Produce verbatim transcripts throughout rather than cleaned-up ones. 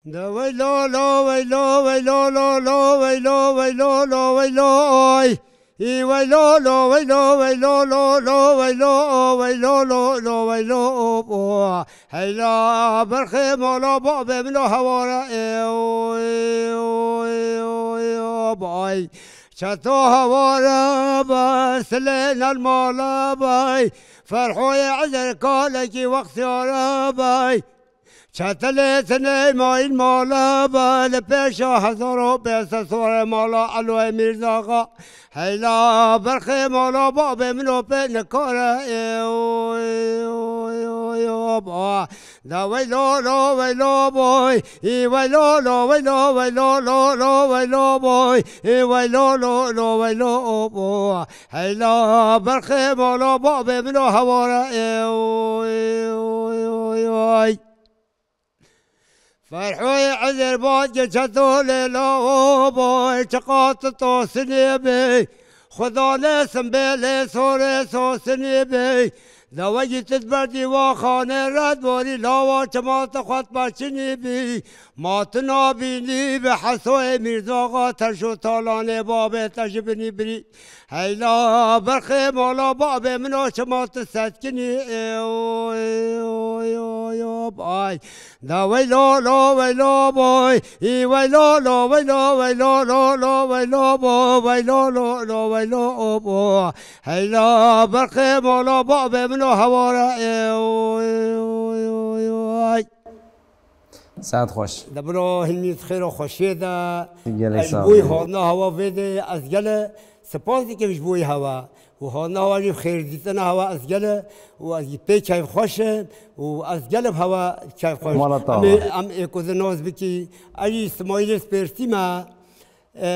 De weylo lo, weylo, weylo lo lo, weylo, weylo lo, weylo oy. Î weylo lo, weylo, weylo lo lo, weylo o, weylo lo lo, weylo o bo. Heyla berxê mala babê min o hewara ê oy, oy, oy, oy, bay. Çeto hewara bay, silê nel mala bay. Ferhoyê ezer kalekî wextiyara bay. Çetelê tinê mayîn mala be, li pêşa hezar û pênc sed sorê mala Eloyê Mîrzaxa. Heyla berxê mala babê min o pê nikare ê oy, oy, oy, oy, ba. Da weylo lo, weylo boy, î weylo lo, weylo, weylo lo, lo, weylo boy, î weylo lo, lo, weylo o bo. Heyla berxê mala babê min o heware ê oy, oy, oy, oy. Ferhoyê Ezerbaycan çeto lê lawo boy, çiqat tosinê bê. Xuda nesin bê lê sorê sosinê bê. Dewegî tit berdî wa xanê red borî, lawa çima tu xwet paçinî bî. Ma tu nabînî bi Hesoyê Mîrzaxa, te ji talanê babê te ji binî birî. Heyla berxê mala babê min o, çima tu setkinî ê oy, oy, oy, oy, bay. Da weylo lo, weylo boy, î weylo lo, weylo, weylo lo, lo, weylo bo, weylo lo, lo, weylo o bo. Heyla berxê mala babê min o hewara ê oy, oy, oy, oy. Saet xweş. De biro hilmî xêr û xweşiyê de. Gelek sağ ol. Ez boy hona hava vê de ez gele spas dikim ji boy hava. Û hona hava jî xêr dîtina hava ez gele û ez jî pê keyfxweş im û ez gele hava keyfxweş. Mala te ava. Em ê, em ê ku di naz bikî, ez jî Simayîlê Spêrtî me. E,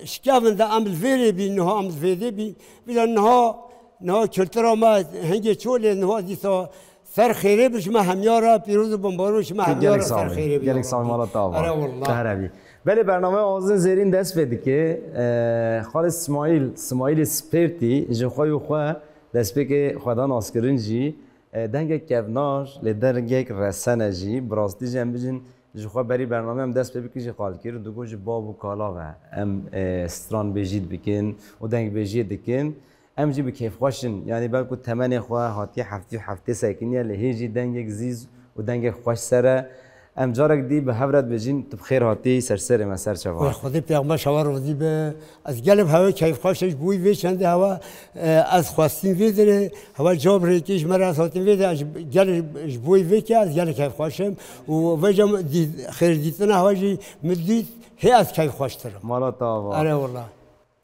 şikevin de em li vêrê bî, niha em li vêdê bî. Vîda niha, niha kultura me hingê çolê, niha dîsa ser xêrê bi ji me hemya re, pîroz û bimbaran ji me hemya re ser xêrê bi. Gelek sağ ol, mala te ava. Ere wallah. Te here bî. Belê, bernameya Azin Zêrîn dest pê dike. E, Xalid Simayîl, Simayîlê Spêrtî ji xwe û xwe destpêkê xwe da naskirin jî. E, dengek kevnar, lê dengek resene jî. Bi rastî jî em bijin, ji xwe berî bername em dest pê bikin jî qal kir. Digot ji bav û kala ve em, e, stranbêjî dibikin û dengbêjiyê dikin. Em jî bi kêfxweş in. Yanî belku temenê xwe hatiye heftî û heftê sekiniye, lê hê jî dengek zîz û dengek xweş ser e. Em carek dî bi hev re dibêjin, tu bi xêr hatî ser serê me, ser çava. Wê Xwedê pêxember şewa rozî be. Ez gelê bi hewe keyfxweş im ji bo wî vê çendê hewa, e, ez xwestîm vê derê, hewa cab rêkê ji me re ez hatim vê derê, ez ji, gelê ji bo wî vê ke ez gelê keyfxweş im û vêca dî-, xêrdîtina hewa jî min dît, hê ez keyfxweştir im. Mala te ava. Erê wela.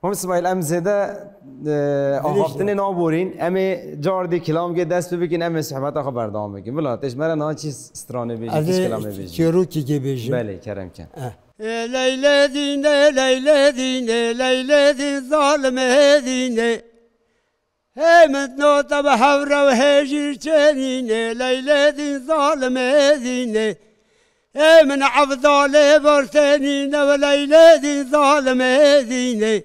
Mam Smaîl, em zêde, e, axaftinê naborîn, em ê cardî kilamgê dest pê bikin, em ê sohbeta xwe berdewam bikin. Bila, tê ji me re niha çi stranê bêjî, çi kilamê bêjî? Ez ê çîrokekê bêjim. Belê, kerem ke. Eh. Ê Leylê dînê, Leylê dînê, Leylê dîn zalimê dînê. Hê min nota bi hevre û hêjîr çênînê, Leylê dîn zalimê dînê. Ê min evdalê bertênîne û Leylê dîn zalimê dînê.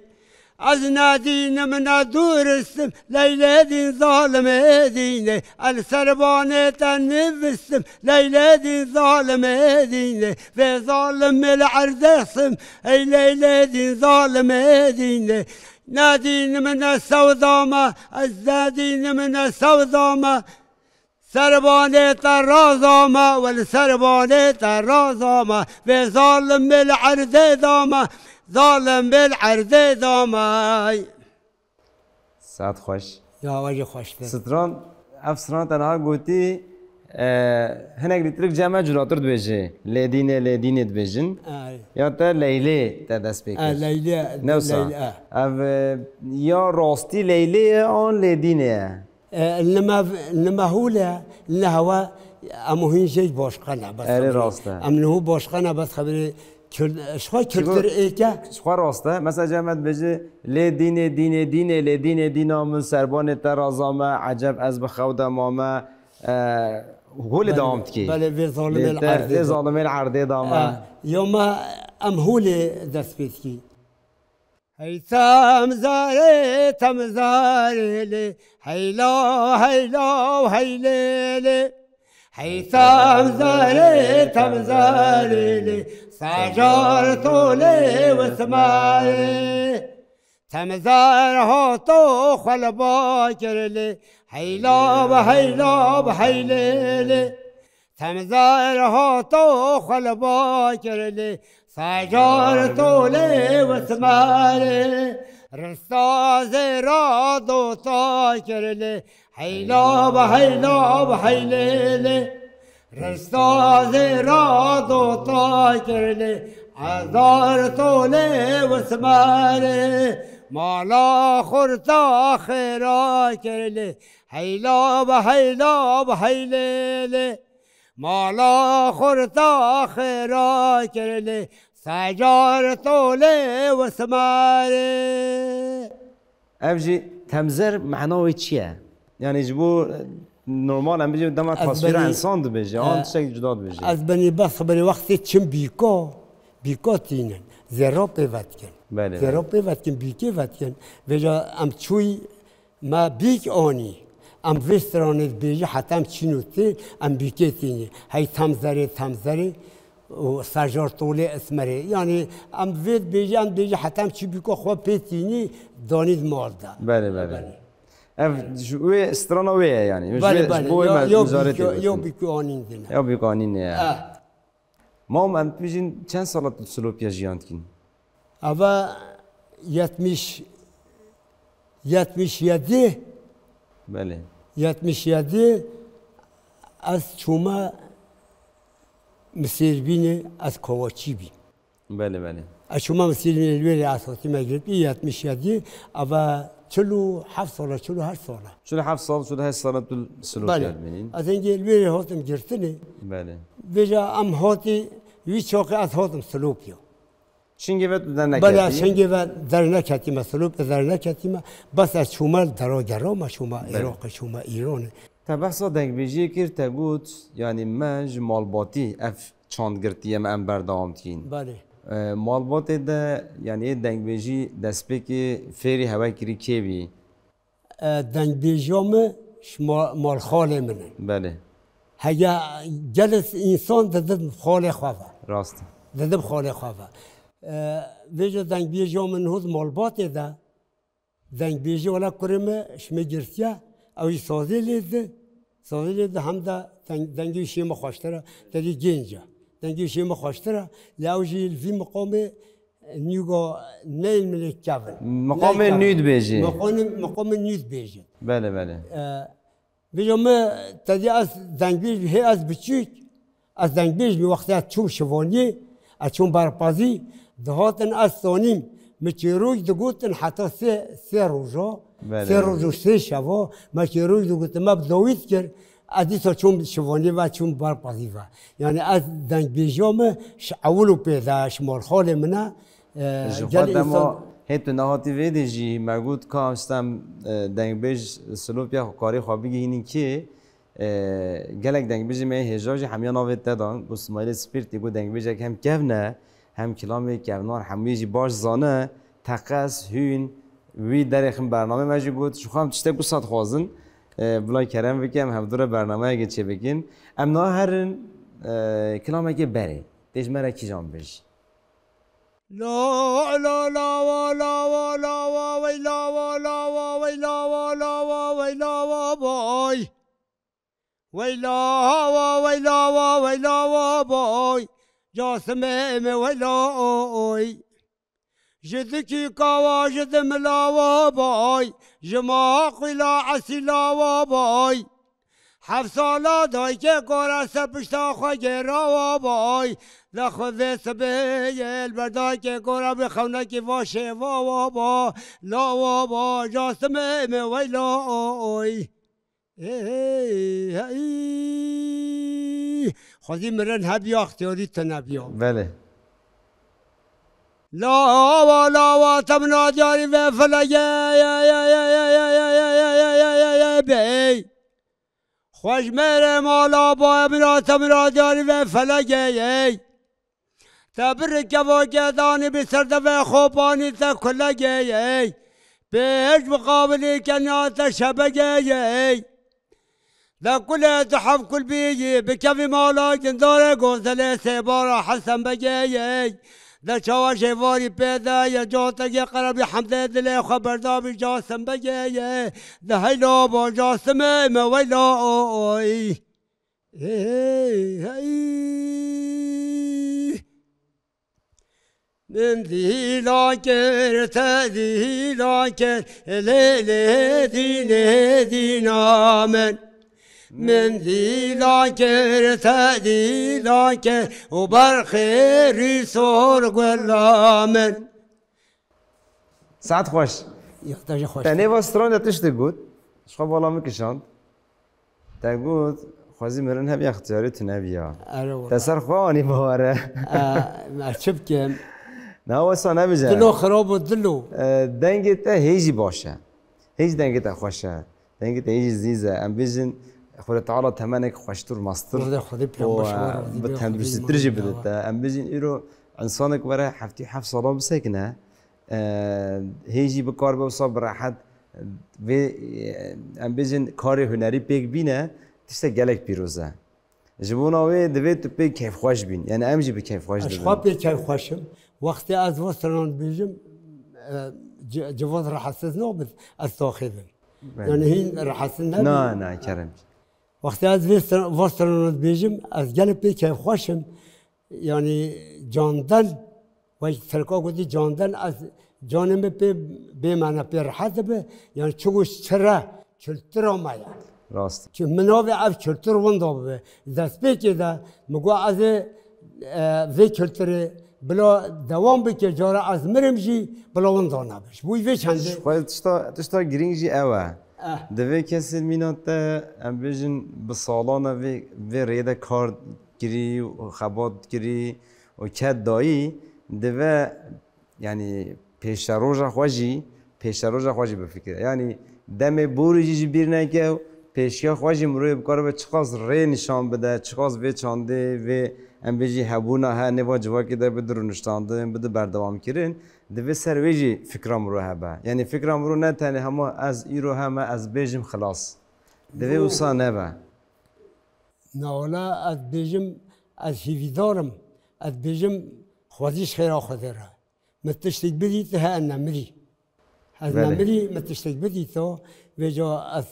Ez nedînim, nedûristim, Leylê dîn zalimê dînê. El serbanê te nivîstim, Leylê dîn zalimê dînê. Vê zalimê li erdê xsim, ey Leylê dîn zalimê dînê. Nedînim ne sewda me, ez nedînim ne sewda me. Serbanê te raza me, wel serbanê te raza me. Vê zalimê li erdê da me, zalimê li erdê da me. Saet xweş. Ya, we jî xweştir. Stran, ev stran te niha gotî, e, hinek lîtrik cem me culatir dibêje. Lêdînê, lêdînê dibêjin. Ay. Ya te Leylê te dest pê kir. E, Leylê, ne wisa? Leylê, e. Ev, e, ya rastî Leylê ye an Lêdînê ye? E, li me, li me hûl e, li hewa em hûn jê başqe ne, bes. Erê, rast e. Em li hû başqe ne, bes xeberê Kul-, ji xwe kultur êk e. Ji xwe rast e. Mesela, cem me dibêje, lê dînê, dînê, dînê, lê dînê, dîna min, serbanê te raza me, eceb ez bi xew de mame, e, holê dewam dikî. Belê, vê zalimê li erdê da. Vê zalimê li erdê da me. E, ya me em holê dest pê dikî. Hey temzarê, temzarê lê, heyla, heyla, heylê lê. Hey temzerê, temzerê lê, sacar tolê wismarê. Temzer hato xwe li ba kir lê, heyla bi heyla bi heylê lê. Temzer hato xwe li ba kir lê, sacar tolê wismarê. Rista zêra dota kir lê, heyla bi heyla bi heylê lê. Rista zêra dota kir lê, ezar tolê wismarê. Mala xurta xêra kir lê, heyla bi heyla bi heylê lê. Mala xurta xêra kir lê, sacar tolê wismarê. Ev jî temzer mena wê çi ye? Yani ji bo, e, normal em bêjin dema Ez tasvîra benî, insan dibêje, e, an tiştek cuda dibêje. Ez benî bes xeberê wextê çim bîka, bîka tînin. Zêra pê vedikin. Belê, Zêra belê. Pê vedikin, bîkê vedikin. Vêca em çûyî me bîk anî. Em vê stranê dibêjî heta em çîn û tê, em bîkê tînî. Hey temzerê, temzerê. û sacar tolê esmerê. Yanî em vê dibêjî, em dibêjî heta em çî bîka xwe pê tînî danî di mal de. Belê, belê. Belê. Ev ji wê strana wê ye yanî. Ji Belê, wê, ji belê. bo wê Ya, me-, ya mijarê bîka, tê ya gotin. bîka anîn dine. Ya bîka anîn ye. Eh. Mam, em dibêjin çend sala tu Silopiya jiyan dikîn? Ava yetmiş, yetmiş yedi. Belê. Yetmiş yedi ez çûme Misêrbînê ez kovaçî bî. Belê, belê. Ez çûme Misêrbînê li wê rê ez hatîme girtî, yetmiş yedî, ava çil û heft sala, çil û heşt sala. Çil û heft sal, çil û heşt sala tu li Silopiyê Belê. Dibînî. Ez hingê li wê rê hatim girtinê. Belê. Vêca em hatî, wî çaxê ez hatim Silopiya. Şingê ve tu derneketî? Belê, ez şingê ve derneketîme, Silopê derneketîme. Bes ez çûme li dera gerama, çûme Belê. Iraqê, çûme Îranê. Te behsa dengbêjiyê kir, te got, yanî me ji malbatî ev çand girtiye me em berdewam dikîn. Belê. E, malbatê de, yanî ê dengbêjî destpêkê fêrî hewe kirî kê bî? E, dengbêjiya min ji ma-, malxalê min in. Belê. Hege gelek însan didin xalê xwe ve. Rast. Didin xalê xwe ve. E, vêca dengbêjiya min niho di malbatê de, dengbêjî wela kurê min ji min girtiye, ew jî sazê lê di, sazê lê di hem de deng-, dengê wî şê min xweştir e, te dî gênc e. Dengê wî şê min xweştir e, lê ew jî li vî miqamê nûga neyên min ê kevin. Miqamê Neyên kevin. nû dibêjî. Miqamê, miqamê nû dibêjin. Belê, belê. E, vêca min te dî ez dengbêj bî, hê ez biçûk, ez dengbêj bî, wextê ez çûm şivaniyê, ez çûm berpazî, dihatin ez zanîm, min çîrok digotin heta sê, sê roja, Belê, sê belê. roj û sê şeva, me çîrok digotin, me bi dawî dikir, ez dîsa çûm şivaniyê ve, çûm berpazî ve. Yanî ez dengbêjiya min ji ewil û pê de, ji malxalê min e, e, Ji gelê xwe dema însan hê tu nehatî vê dê jî me got ka işte em, e, dengbêj Silopiya xwe karê xwe bigihînin kê, e, gelek dengbêjê me yê hêja jî hemiya navê te dan, got Smaîlê Spîrtî, got dengbêjek hem kevn e, hem kilamê kevnar, hemûyê jî baş zane, teqez, hûn, wî derê xin bernamê me jî got, ji xwe em tiştek wisa dixwazin, e, bila kerem bike, em hevdû re bernameyekê çêbikin. Em niha herin, e, kilamekê berê, tê ji me re kîjan bêjî. La, la, lawa, lawa, lawa, wey lawa, lawa, wey lawa, lawa, wey lawa, boy. Wey lawa, wey lawa, wey lawa, boy. Casimê me wey la, oy. Ji dikî kawa, ji di milawa, boy. Ji ma qîla esîlawa, boy. Heft sala dayikê gora ser pişta xwe gêrawa bay. Lexwezê sibê yê li ber dayikê gora bi xewnekî va şêvawa ba. Lawa ba, Casimê me weyla oy. Ey, hey. Xwezî mirin hebiya, extiyarî tune biya. Belê. Lawa, lawa, te min a diyarî ve felege, bey. Xweş mêrê mala bayê min a te min a diyarî ve felegê yey. Te bir kevokê danî bi ser devê xopanî te kulegê yey. Pêş miqabilî kenya te şebegê yey. De kule tu hef kul bîyî, bi kevî mala gindarê gozelê sêbara Hesen Begê ye. De çawa jêvarî pê de ye, catekê qerebî hemdê dilê xwe berdabî Casim Begê ye. De heyla ba Casimê me weyla oy. Hey, hey. Min dîla kir, te dîla kir, lê lê dînê dîna min. Min dîla kir, te dîla kir, û berxê rîsor gula min. Saet xweş. Ya, te jî xweş. Te nêva stran de tiştek got. Ji xwe bala min kişand. Te got, xwezî mirin hebiya, extiyarê tu nebiya. Erê wala. Te ser xwe anî bawere. E, ez çi bikim? Na, wesa nebije. Dilo xirab û dilo. E, dengê te hê jî baş e. Hê jî dengê te xweş e. Dengê te hê jî zîz e. Em bêjin, Xwedê Teala temenek xweştir, mastir Xwedê, Xwedê plan û, baş e, e, war, Xwedê bi bê, tenduristîtir Xwedê jî bide te. Em bêjin, îro însanek were heftî heft salan bisekine. E, hê jî bikaribe wisa bi rehet vê, e, em bêjin karê hunerî pêk bîne, tiştek gelek pîroz e. Ji bona wê divê tu pê keyfxweş bîn. Yani em jî bi keyfxweş Ez dibin. xwe pê keyfxweş im. Wextê ez vê stranan dibêjim, e, ci-, civaz rehetsiz nabit, ez taxê bim. Belê. Yani hîn rehetsiz nebim. Na, na, kerem. Wextê ez vê stra-, vê stranan dibêjim, ez gelek pê keyfxweş im. Yani canden, wek Tirka gotî canden, ez canê min pê bêmene, pê rehet dibe. Yani çi goş çi re, kultura me ye. Rast. Çi min navê ev kultur winda bibe. Destpêkê de min got ez ê, e, vê kulturê bila dewam bike, cara ez mirim jî bila winda nebe. Ji bo vê çendê. Xwe tişta, tişta girîng jî ew e. Eh. Divê kesên mîna te, em bêjin, bi salan e vê, vê rêyê de kar kirî û xebat kirî û ket dayî, dibe, yanî pêşeroja xwe jî, pêşeroja xwe jî bifikire. Yanî demê borî jî ji bîr neke û pêşiya xwe jî mirovê bikaribe çiqas rê nîşan bide, çiqas vê çandê, vê em bêjî hebûna he nêva civakê de bide rûniştandin, bide berdewamkirin, divê ser wê jî fikra mirov hebe. Yanî fikra mirov ne tenê hema ez îro heme ez bêjim xilas. Divê wisa nebe. Na wala ez dibêjim, ez hîvîdar im, ez dibêjim, xwezî ji xêra Xwedê re. Min tiştek bidît, he ez nemirî. Ez Belê. nemirî, min tiştek bidît o, vêca ez,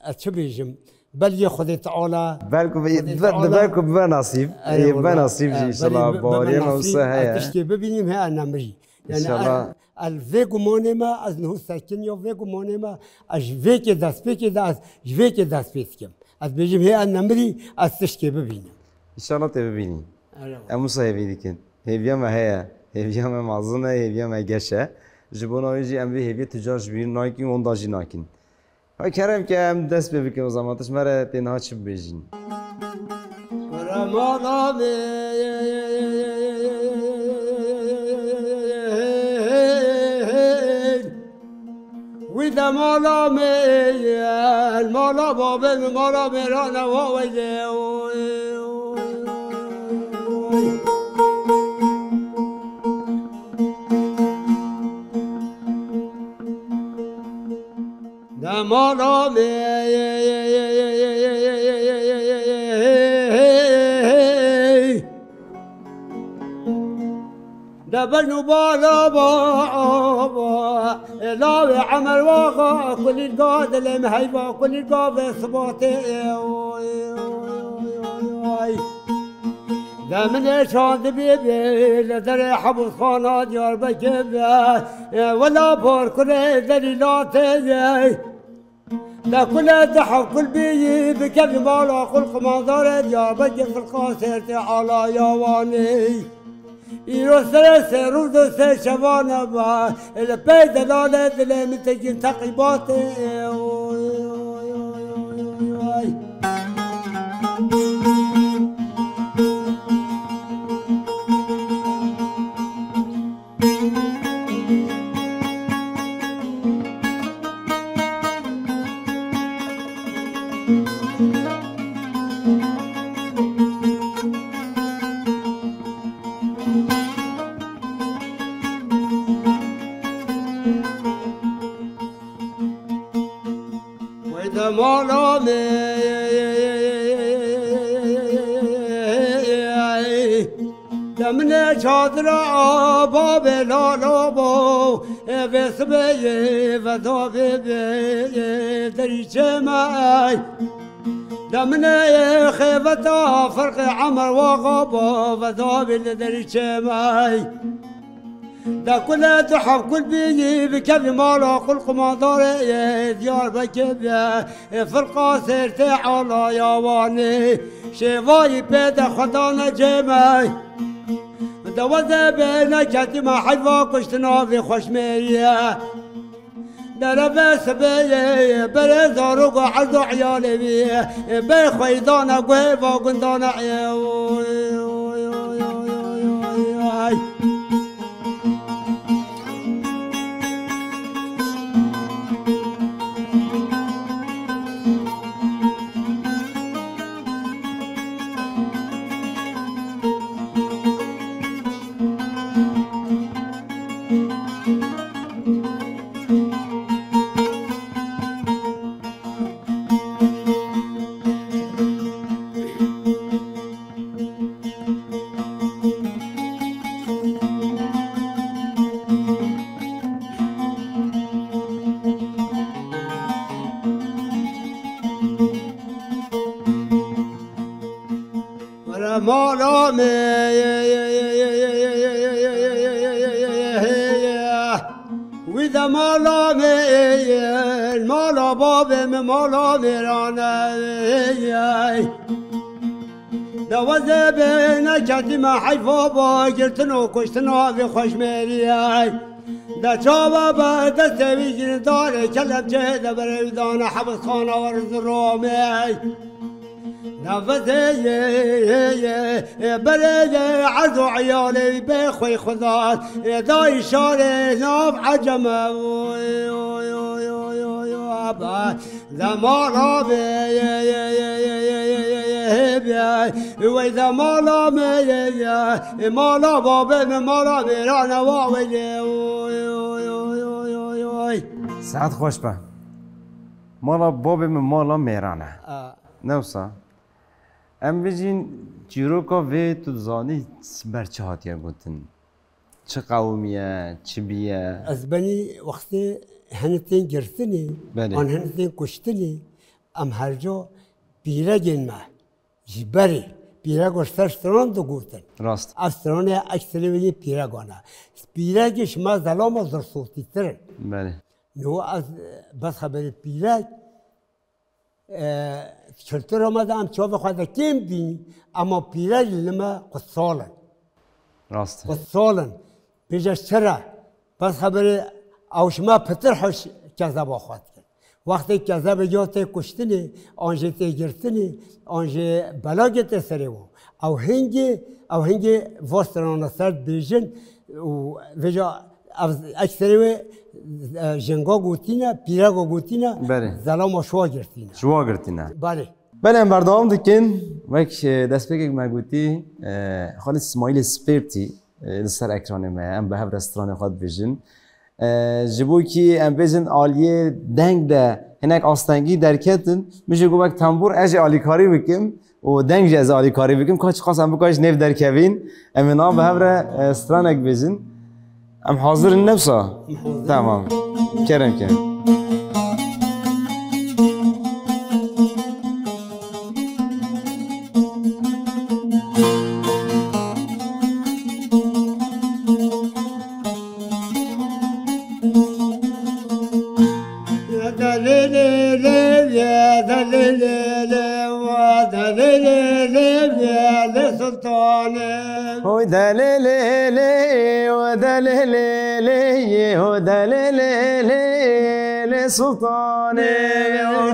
ez çi bêjim? Belgê Xwedê Teala, Belku bi-, Xwedê be-, Teala, belku bibe nasîb. Erê Ê, bibe wala, nasîb jî e, inşallah, belê bibe, bibe baweriyê me nasîb, wisa ez heye. tiştê bibînim, he ez nemirî. Yani İnşallah. ez, ez vê gumanê me, ez niho sekin ya vê gumanê me, ez ji vêkê dest pêkê de, ez ji vêkê dest pê dikim. Ez bêjim hê ez nemirî, ez tişkê bibînim. Înşallah tê bibînî. Erê. Em wisa hêvî dikin. Hêviya me heye. Hêviya me mezin e, hêviya me geş e. Ji bona wê jî em vê hêviyê tu car ji bîr nakin, wenda jî nakin. Ha kerem ke em dest pê bikin o zaman. Tu ji me re tê niha çi bibêjîn? Were mala me. Wî de mala me, mala babê min, mala mêrane wa weyde. De mala me. De bin û bala ba, ba, lawê Emer waxa, kulîlga dilê min heyva, kulîlga vê sibatê, oy, oy, oy, oy, oy. De min ê çandibî bê, li derê Hebûsxana Diyarbekir be, wela parkurê delîlatê ye. De kule de hevkul bîyî, bikevî mala xul qimandarê Diyarbekir, filqa sêrtê alaya Wanê. Îro serê sê rûz û sê şevan e ba, li pey delalê dilê min têgîn teqîbatê. Oy, oy, oy, oy, oy, oy. Çadira aba bê lalo bo, ê vê sibê yê veda bê bê yê derî çê me ey. De min ê xêveta ferqê emer waxa bo, veda bê li derî çê me ey. De kule tu hevkul bîyî, bikevî mala qul qumandarê yê Diyarbekir bê. Ê firqa sêrtê alaya Wanê, şêvayî pê de xwedane cê me. De weze bê neketî me heyva kuştina vê xweşmêriye. Dereve sibê ye, berê zarok û erd û eyalê wî, bê xweydana guhê va gundana ê. Were mala me, wî de mala me, mala babê me, mala mêrane. De wezê bê neketî me heyfa ba girtin û kuştina vê xweşmêriyê. De çawa be destê wî girdarê kelepçe de berê wî dane hebisxana wer ziromê. De vizê yê, yê, yê, berê yê erd û eyalê wî bê xwey xwedar, ê dayî şarê nav eceme. Oy, oy, oy, oy, oy, oy, aba. Zemala bê, yê, yê, yê, bê, wey zemala me, yê, yê, ê mala babê me, mala mêrane wa weylê, oy, oy, oy, oy, oy, oy. Saet xweş be. Mala babê me, mala mêrane. A. Ne wisa? Em bijîn çîroka vê tu dizanî ber çi hatiye gotin? Çi qewimiye, çi biye? Ez benî wextê hene tên girtinê, Belê. an hene tên kuştinê, em her ca pîregên me ji berê, pîrego ser stran digotin. Rast. Ev stranê ekserê wê yê pîregan e. Pîregê ji me zelama zirsotîtir in. Belê. No ez bes xeberê pîrek, E, kultura me de em çavê xwe de kêm bînî, ema pîrek li me qutsal in. Rast e. Qutsal in. Bêje çira? Bes xeberê ew ji me pitir hewş kezeba xwe dikin. Wextê kezebê ya tê kuştinê, an jî tê girtinê, an jî belagê tê serê wan. Ew hingê, ew hingê va strana ser dibêjin û vêca ev ekserê wê, e, jinga gotîne, pîrega gotîne, Belê. zelama şuwa girtîne. Şuwa girtîne. Belê. Belê, em berdewam dikin. Wek, e, destpêkek me gotî, e, Xalid Smaîlê Spêrtî, e, li ser ekranê me ye. Em bi hev re stranê xwe dibêjin. E, ji bo kî em bêjin aliyê deng de hinek astengî derketin, min jî got wek tembûr ez jî alîkarî bikim û deng jî ez alîkarî bikim. Ka çiqas em bikarin ji nêv derkevin, em ê niha bi hev re, e, stranek bêjin. Em hazir in ne wisa? Em hazir in. Tamam. Kerem ke. Hoy delelele, o delelele, o delelele, le sultane.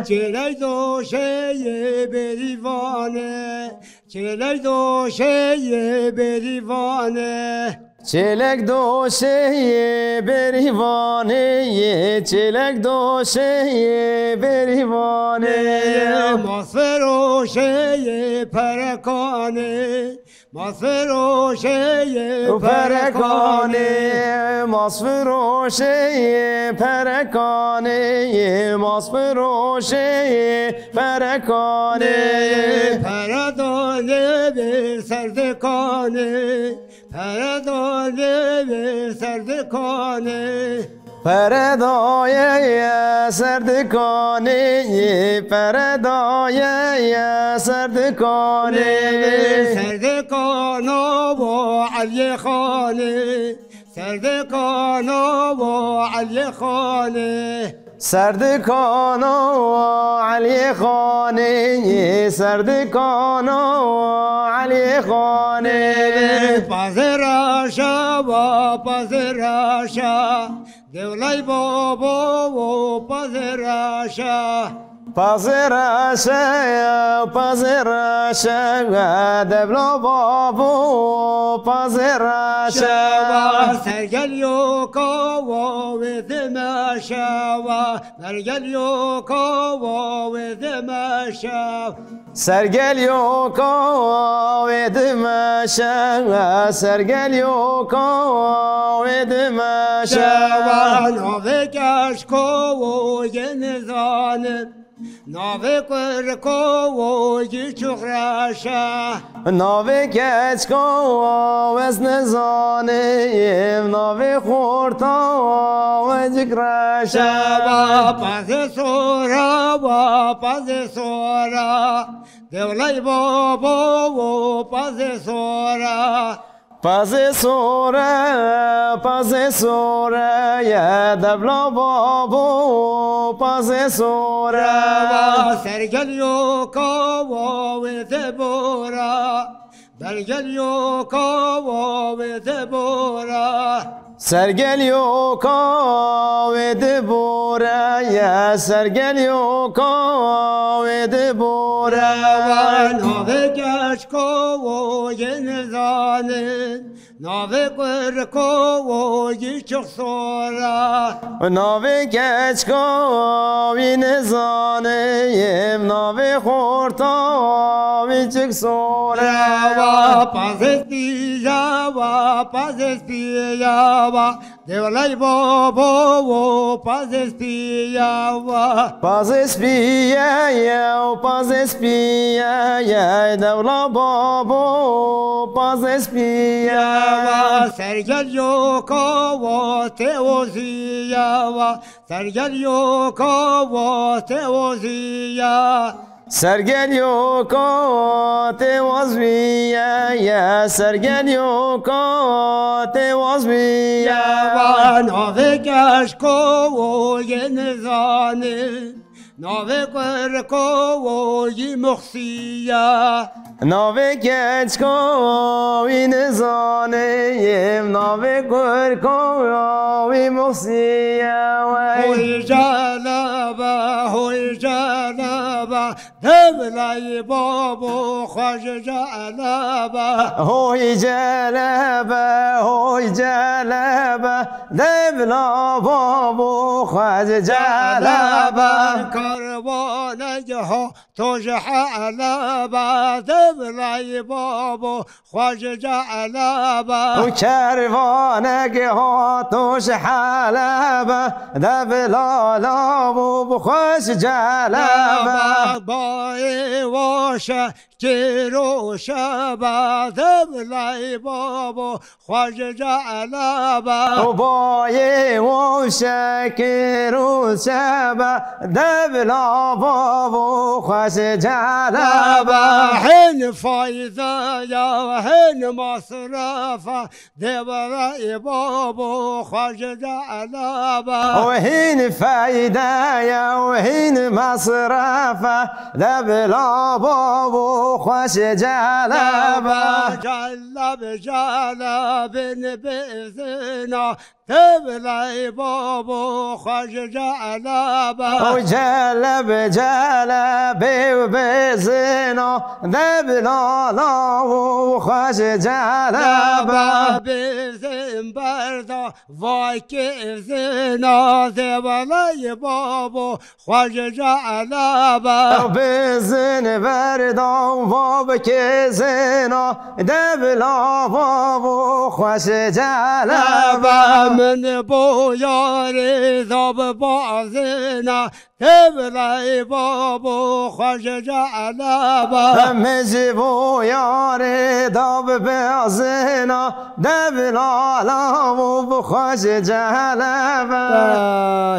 Çelek doşeye berîvane, çelek doşeye berîvane. Çêlek doşeyê berîvanê yê, çêlek doşeyê berîvanê. Masfiroşeyê perekanê, masfiroşeyê perekanê. Masfiroşeyê perekanê, masfiroşeyê perekanê. Peredanê bir serdekanê. Peredayê Serdikanê. Peredayê Serdikanê, peredayê Serdikanê. Serdikana bo Eliyê Xanê, Serdikana bo Eliyê Xanê. Serdikana Eliyê Xanê, Serdikana Eliyê Xanê. Paziraşa wa paziraşa, Dewlay babo wo paziraşa. Paziraşa, paziraşa, Dewla babo paziraşa. Şewa sergel yo kawo ve dime şewa. Sergel yo kawo ve dime şew. Sergel yo kawo ve dime şew, sergel yo kawo ve dime şew. Şewa navê keç kawo yê nizanin, navê kur kawo yê çuxreşe. Navê keçka we ez nizanim, navê xorta we cik reş e. Şewa pazê sora, wa pazê sora, Dewlay babo wo pazê sora. Pazê sora, pazê sora ye, Dewla babo pazê sora. Şewa sergel yo kawo ve debora. Sergel yo kawo ve debora. Sergel yo kawo ve debora ye, sergel yo kawo ve debora. Wan ave keç kawo yê nizanin, navê kur kawo yê çuxsora. Navê keçka wî nizanim, navê xorta wî çik sor e. Wa pazê spiya, wa pazê spiya, wa Dewlay babo wo pazê spiya, wa. Pazê spiya ye, pazê spiya ye, Dewla babo pazê spiya. Wa sergel yo kawo te oziya, wa. Sergel yo kawo te oziya. Sergel yo kawo te oziya, ye, sergel yo kawo te oziya. Şewa navê keç kawo yê nizanin, navê kur kawo yê muxsiya. Navê keçka wî nizanim, navê kurka wî muxsiye wey. Hoy celebe, hoy celebe, Dewlay babo xweş celebe. Hoy celebe, hoy celebe, Dewla babo xweş celebe. Kervanek ha to ji Helebe, Dewlay babo xweş celebe. Û kervanek ha to ji Helebe, Dewla babo xweş celebe. Bayê wa şekir û şebe, Dewlay babo xweş celebe. Û bayê wa şekir û şebe, Dewla babo xweş celebe. Hin fayda ya, hin masrafa, Dewlay babo xweş celebe. Û hin fayda ya, û hin masrafa, Dewla babo xweş celebe. Celebe, celebin bezina, Dewlay babo xweş celebe. Û celebe, celebe û bezina, Dewla babo xweş celebe. Bezin berda, vay kezina, Dewlay babo xweş celebe. Bezin berda, va bi kezina, Dewla babo xweş celebe. Min bo yarê da bi bazina, Evlay babo xweşe celebe. Em ji bo yarê da bibezina, devlala û bi xweşe celebe.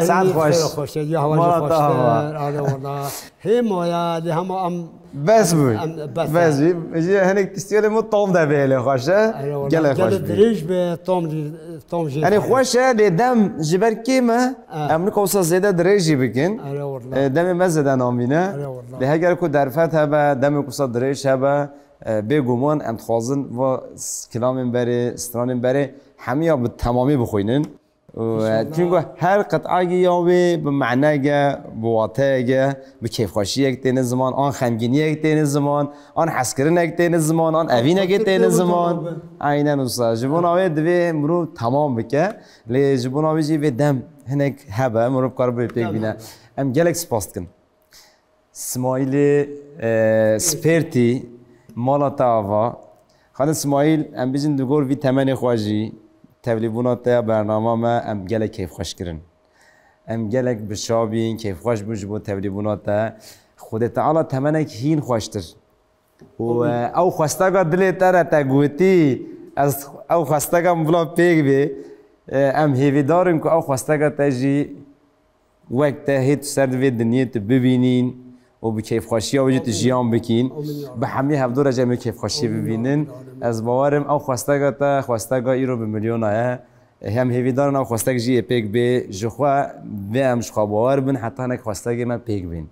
Saet xweş. Xweş, ya hava Mala xweş. Hale wala. Hema ya, li hema em Bes bû. Em, bes Bes e. Bû. Ji hinek tiştiyê lê min tom de bê lê xweş e. Eyvallah. Gelek xweş bû. Dirêj be, tom jî, tom jî. Yanî xweş e, lê dem ji ber kêm e. Ha. Em nika wisa zêde dirêj jî bikin. Eyvallah. E, demê me zêde namîne. Eyvallah. Lê heger ku derfet hebe, demê ku wisa dirêj hebe, e, bêguman em dixwazin va s-, kilamên berê, stranên berê hemiya bi temamî bixwînin. Û, e, çunku her qit'agî ya wê bi manege, bi wateyege, bi kêfxweşiyek têne ziman, an xemgîniyek têne ziman, an hezkirinek têne ziman, an evînekê têne ziman. Aynen wisa. Ji bona wê divê mirov temam bike. Lê ji bona wê jî vê dem hinek hebe, mirov karibe pêk bîne. Em gelek spas dikin. Smaîlê, e, Spêrtî, mala te ava. Xanê Smaîl, em bijin di gor vî temenê xwe jî, tevlîbûna te ya bernama me, em gelek kêfxweş kirin. Em gelek bi şa bîn, kêfxweş bûn ji bo tevlîbûna te. Xwedê Teala temenek hîn xweştir. Û, e, ew xwesteka dilê te re te gotî, ez ew xwesteka min bila pêk bê. E, em hêvîdar in ku ew xwesteka te jî wek te hê tu ser di vê dinyê tu bibînîn û bi kêfxweşiya wê jî tu jiyan bikîn. Amîn ya Rab. Bi hemî hevdû re jî em ê kêfxweşiyê bibînin. Amîn ya Rab. Ez bawer im ew xwesteka te, xwesteka îro bi milyona ye. Em hêvîdar in ew xwestek jî yê pêk bê. Ji xwe bê em ji xwe bawer bin, heta hinek xwestekê me pêk bên.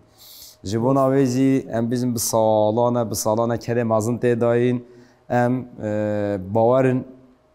Ji bona wê jî em bijin bi salan e, bi salan e kerê mezin tê dayîn. Em, e, bawer in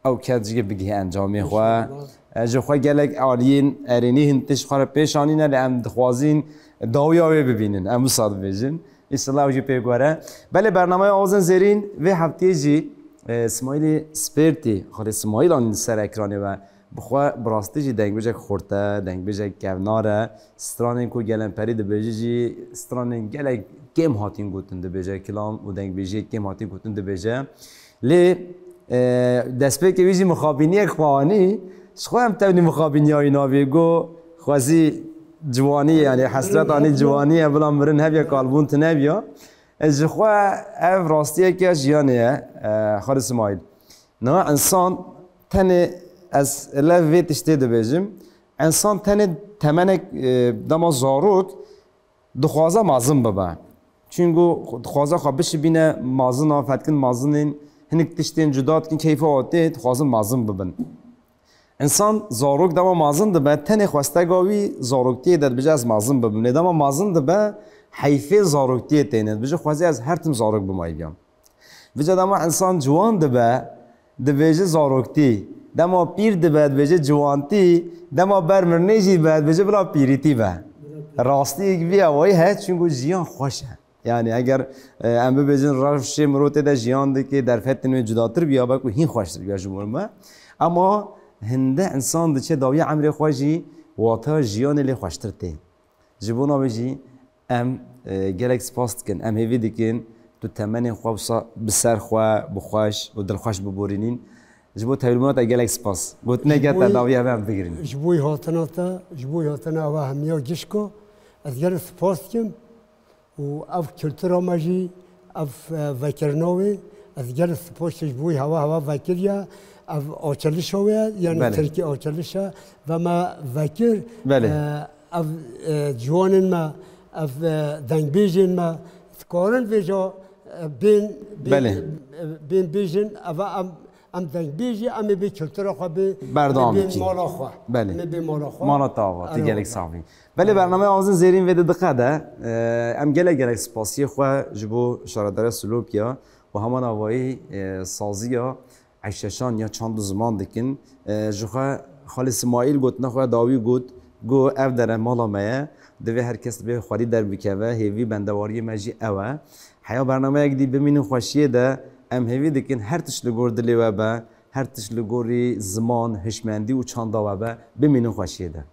ew kes jî bigihe encamê xwe. Înşallah. E, ji xwe gelek aliyên erênî hin tişt xwe re pêş anîne, lê em dixwazîn dawiya wê bibînin. Em wisa dibêjin. Înşallah ew jî pêk were. Belê bernameya Awazên Zêrîn vê heftiyê jî, e, Smaîlê Spêrtî, xalê Smaîl anîn ser ekranê we. Bi xwe bi rastî jî dengbêjek xurt e, dengbêjek kevnar e. Stranên ku gelemperî dibêje jî stranên gelek kêm hatîn gotin dibêje, kilam û dengbêjiyê kêm hatîn gotin dibêje. Lê, e, destpêkê wî jî mixabîniyek xwe anî, ji xwe em tevlî mixabîniya wî nabî, got, xwezî ciwanî, yanî hesret anî ciwanî ye, bila mirin hebiya, kalbûn tune biya. E, ji xwe ev rastiyeke jiyanê ye, e, Xalid Smaîl. Niha insan tenê, ez lev vê tiştê dibêjim, insan tenê temenek, e, dema zarok, dixwaze mezin bibe. Çunku dixwaze xwe bişibîne mezina, fetkin mezinên, hinek tiştên cuda dikin, keyfa wan tê, dixwazin mezin bibin. Însan zarok dema mezin dibe, tenê xwesteka wî zaroktiyê de dibêje ez mezin bibim. Lê dema mezin dibe, heyfê zaroktiyê têne. Dibêje xwezî ez her tim zarok bim, aybiyan. Vêca dema însan ciwan dibe, dibêje zaroktî. Dema pîr dibe, dibêje ciwantî. Dema ber mirinê jî dibe, dibêje bila pîrîtî be. Rastiyek vî awayî heye, çunku jiyan xweş e. Yanî eger, e, em bibêjin rewşê mirov tê de jiyan dike, derfetên wê cudatir biya, belkû hîn xweştir biya ji bo me. Ema hinde însan diçe dawiya emrê xwe jî, wateya jiyanê lê xweştir tê. Ji bona wê jî em, e, gelek spas dikin. Em hêvî dikin tu temenên xwe wisa bi ser xwe, bi xweş û dilxweş biborînîn. Ji bo tevlîbûna te gelek spas. Gotineke te dawiya me em bigrin. Ji bo hatina te, ji bo hatina ava hemiya gişko, ez gelek spas dikim û ev kultura me jî, ev, e, vekirina wê, ez gelek spas ji bo hava hava vekiriye, ev açilişa wê, yanî Belê. Tirkî açiliş e, ve me vekir, Belê. E, ev, e, ciwanên me, ev, e, dengbêjên me, dikarin vêca, e, bên, bên, Belê. E, bên bêjin, ev em, em dengbêjî, em ê bê kultura xwe bê, Berdewam em ê bê bikî. Mala xwe. Belê. Em ê bê mala xwe. Mala te ava, tu Erê gelek wala. Sax bî. Belê, bernameya Awazên Zêrîn vê de diqede. E, em gelek gelek spasiyê xwe ji bo şaredara Silopiya û heman avayî, e, saziya Eyşeşan ya çand û ziman dikin. E, ji xwe Xalê Simaîl gotina xwe dawî got, got, ev dere mala me ye. Divê her kes divê xwedî derbikeve. Hêvî bendewariyê me jî ew e. Heya bernameyek dî bimînin xweşiyê de, em hêvî dikin her tişt li gor dilê we be, her tişt li gorî ziman, hişmendî û çanda we be, bimînin xweşiyê de.